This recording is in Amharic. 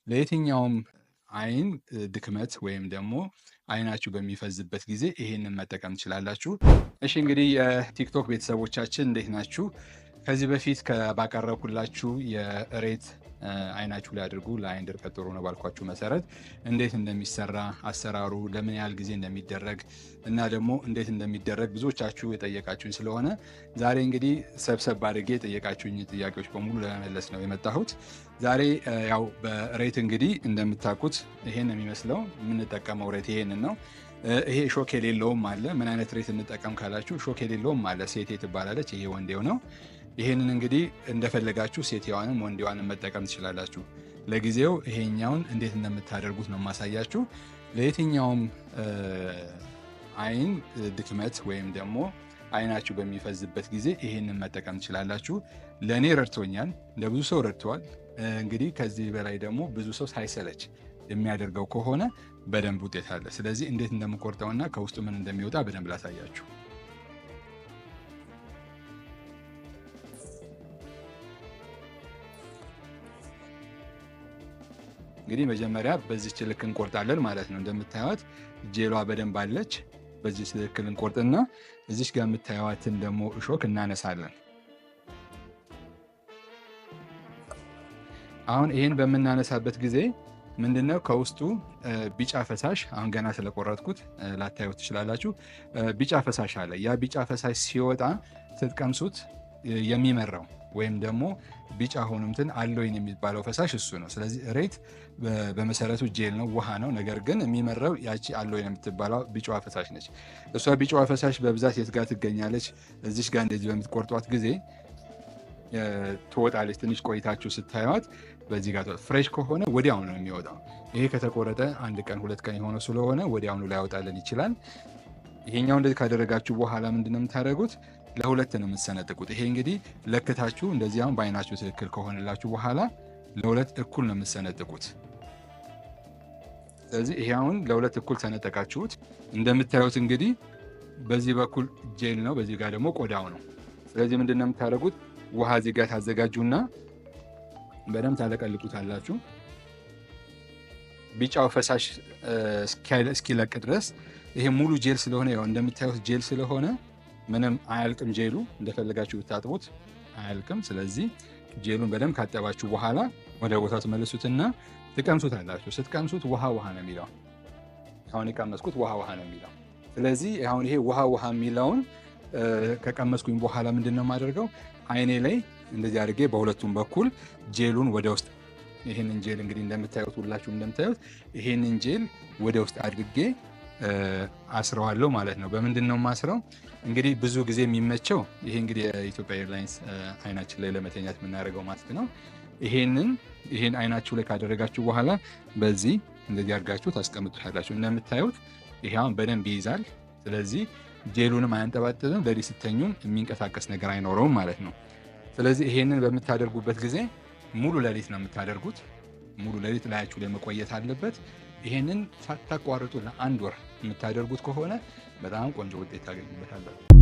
ለየትኛውም አይን ድክመት ወይም ደግሞ አይናችሁ በሚፈዝበት ጊዜ ይሄንን መጠቀም ትችላላችሁ። እሺ እንግዲህ የቲክቶክ ቤተሰቦቻችን እንዴት ናችሁ? ከዚህ በፊት ባቀረብኩላችሁ የእሬት አይናችሁ ላይ አድርጉ ለአይን ድርቀት ጥሩ ነው ባልኳችሁ መሰረት እንዴት እንደሚሰራ አሰራሩ ለምን ያህል ጊዜ እንደሚደረግ እና ደግሞ እንዴት እንደሚደረግ ብዙዎቻችሁ የጠየቃችሁኝ ስለሆነ ዛሬ እንግዲህ ሰብሰብ አድርጌ የጠየቃችሁኝ ጥያቄዎች በሙሉ ለመመለስ ነው የመጣሁት። ዛሬ ያው በሬት እንግዲህ እንደምታውቁት ይሄን የሚመስለው የምንጠቀመው ሬት ይሄንን ነው። ይሄ ሾክ የሌለውም አለ። ምን አይነት ሬት እንጠቀም ካላችሁ ሾክ የሌለውም አለ። ሴቴ ትባላለች። ይሄ ወንዴው ነው። ይሄንን እንግዲህ እንደፈለጋችሁ ሴትዋንም ወንዴዋንም መጠቀም ትችላላችሁ። ለጊዜው ይሄኛውን እንዴት እንደምታደርጉት ነው ማሳያችሁ። ለየትኛውም አይን ድክመት ወይም ደግሞ አይናችሁ በሚፈዝበት ጊዜ ይሄንን መጠቀም ትችላላችሁ። ለኔ ረድቶኛል፣ ለብዙ ሰው ረድቷል። እንግዲህ ከዚህ በላይ ደግሞ ብዙ ሰው ሳይሰለች የሚያደርገው ከሆነ በደንብ ውጤት አለ። ስለዚህ እንዴት እንደምቆርጠውና ከውስጡ ምን እንደሚወጣ በደንብ ላሳያችሁ። እንግዲህ መጀመሪያ በዚች ልክ እንቆርጣለን ማለት ነው። እንደምታዩት ጄሏ በደንብ አለች። በዚች ልክ እንቆርጥና እዚች ጋር የምታዩዋትን ደግሞ እሾክ እናነሳለን። አሁን ይሄን በምናነሳበት ጊዜ ምንድነው ከውስጡ ቢጫ ፈሳሽ፣ አሁን ገና ስለቆረጥኩት ላታዩት ትችላላችሁ። ቢጫ ፈሳሽ አለ። ያ ቢጫ ፈሳሽ ሲወጣ ስትቀምሱት የሚመራው ወይም ደግሞ ቢጫ ሆኖ እንትን aloin የሚባለው ፈሳሽ እሱ ነው። ስለዚህ ሬት በመሰረቱ ጄል ነው፣ ውሃ ነው። ነገር ግን የሚመራው ያቺ aloin የምትባለው ቢጫዋ ፈሳሽ ነች። እሷ ቢጫዋ ፈሳሽ በብዛት የት ጋር ትገኛለች? እዚች ጋር እንደዚህ በምትቆርጧት ጊዜ ትወጣለች። ትንሽ ቆይታችሁ ስታዩት በዚህ ጋር fresh ከሆነ ወዲያውኑ ነው የሚወጣው። ይሄ ከተቆረጠ አንድ ቀን ሁለት ቀን የሆነ ስለሆነ ወዲያውኑ ላይወጣልን ይችላል። ይሄኛው እንደዚህ ካደረጋችሁ በኋላ ምንድነው የምታደርጉት? ለሁለት ነው የምትሰነጥቁት። ይሄ እንግዲህ ለክታችሁ እንደዚህ አሁን በአይናችሁ ትክክል ከሆነላችሁ በኋላ ለሁለት እኩል ነው የምትሰነጥቁት። ስለዚህ ይሄ አሁን ለሁለት እኩል ሰነጠቃችሁት። እንደምታዩት እንግዲህ በዚህ በኩል ጄል ነው፣ በዚህ ጋር ደግሞ ቆዳው ነው። ስለዚህ ምንድነው የምታደርጉት? ውሃ እዚህ ጋር ታዘጋጁና በደንብ ታለቀልቁታላችሁ። ቢጫው ፈሳሽ እስኪለቅ ድረስ። ይሄ ሙሉ ጄል ስለሆነ ያው እንደምታዩት ጄል ስለሆነ ምንም አያልቅም። ጄሉ እንደፈለጋችሁ ብታጥቡት አያልቅም። ስለዚህ ጄሉን በደንብ ካጠባችሁ በኋላ ወደ ቦታው ትመልሱትና ትቀምሱታላችሁ። ስትቀምሱት ውሃ ውሃ ነው የሚለው። አሁን የቀመስኩት ውሃ ውሃ ነው የሚለው። ስለዚህ አሁን ይሄ ውሃ ውሃ የሚለውን ከቀመስኩኝ በኋላ ምንድነው የማደርገው? አይኔ ላይ እንደዚህ አድርጌ በሁለቱም በኩል ጄሉን ወደ ውስጥ፣ ይሄንን ጄል እንግዲህ እንደምታዩት ሁላችሁም እንደምታዩት ይሄንን ጄል ወደ ውስጥ አድርጌ አስረዋለሁ ማለት ነው። በምንድን ነው የማስረው? እንግዲህ ብዙ ጊዜ የሚመቸው ይሄ እንግዲህ የኢትዮጵያ ኤርላይንስ አይናችን ላይ ለመተኛት የምናደርገው ማስክ ነው። ይሄን አይናችሁ ላይ ካደረጋችሁ በኋላ በዚህ እንደዚህ አድርጋችሁ ታስቀምጡታላችሁ። እንደምታዩት ይሄ አሁን በደንብ ይይዛል። ስለዚህ ጄሉንም አያንጠባጥብም፣ ለሊት ስተኙም የሚንቀሳቀስ ነገር አይኖረውም ማለት ነው። ስለዚህ ይሄንን በምታደርጉበት ጊዜ ሙሉ ሌሊት ነው የምታደርጉት። ሙሉ ሌሊት ላያችሁ ላይ መቆየት አለበት። ይሄንን ሳታቋርጡ ለአንድ ወር የምታደርጉት ከሆነ በጣም ቆንጆ ውጤት ታገኙበታላችሁ።